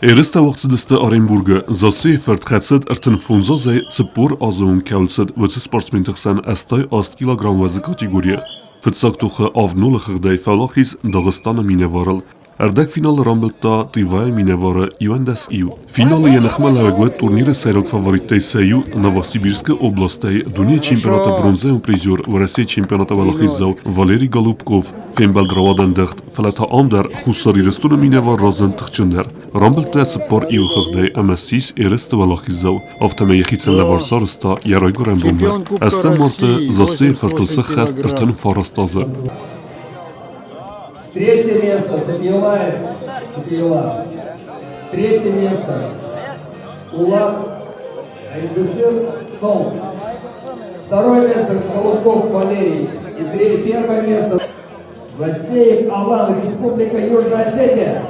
Ерыстӕ уагъд цыдысты Оренбургы. Зассейы фырт хӕцыд 35 азӕй 40 азы онг кӕуыл цыд, уыцы спортсменты хсӕн 88 килограмм уӕзы категорийы. Фыццаг тохы 7-0 хыгъдӕй фӕуӕлахиз Дагъыстаны минӕварыл. Ӕрдӕгфиналы рамбылдта Тывайы минӕвары 11-иу. Финалы йӕ ныхмӕлӕууӕг уыд турниры сӕйраг фавориттӕй сӕ иу Новосибирскы областӕй дунейы чемпионаты бронзӕйон призер, Уӕрӕсейы чемпионаты уӕлахиздзау Валерий Голубков. Фембӕлд рауад ӕндӕгъд, фӕлӕ та ам дӕр Хуссар Ирыстоны минӕвар разынд тыхджындӕр. Рамбылдта цыппар иуы хыгъдӕй ӕмӕ ссис ерысты уӕлахиздзау. Афтӕмӕй йӕхицӕн лӕвар сарӕзта йӕ райгуырӕн бонмӕ. Ӕстӕм марты Зассейы фыртыл сӕххӕст 39 азы. Третье место Сапиелаев Сапиела. Третье место Улан Айдесыр Сол. Второе место Голубков Валерий. И первое место Засеев Алан, Республика Южная Осетия.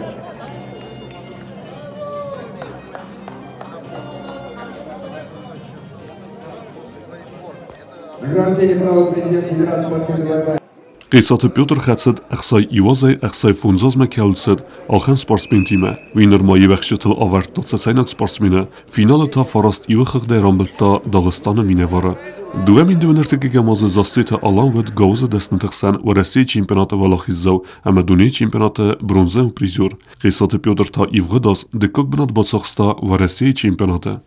Награждение права президента Федерации спортивной борьбы. Хъесаты Петр хӕцыд 61 азӕй 65 азмӕ кӕуыл цыд, ахӕм спортсментимӕ. Уый нырма йе вӕхсджытыл авӕрдта цӕцӕйнаг спортсмены, финалы та фараст иуы хыгъдӕй рамбылдта Дагъыстаны минӕвары. 2023 азы Зассеты Алан уыд гауызы дӕсныты хсӕн Уӕрӕсейы чемпионаты уӕлахиздзау ӕмӕ дунейы чемпионаты бронзӕйон призер. Хъесаты Петр та ивгъуыд аз дыккаг бынат бацахста Уӕрӕсейы чемпионаты.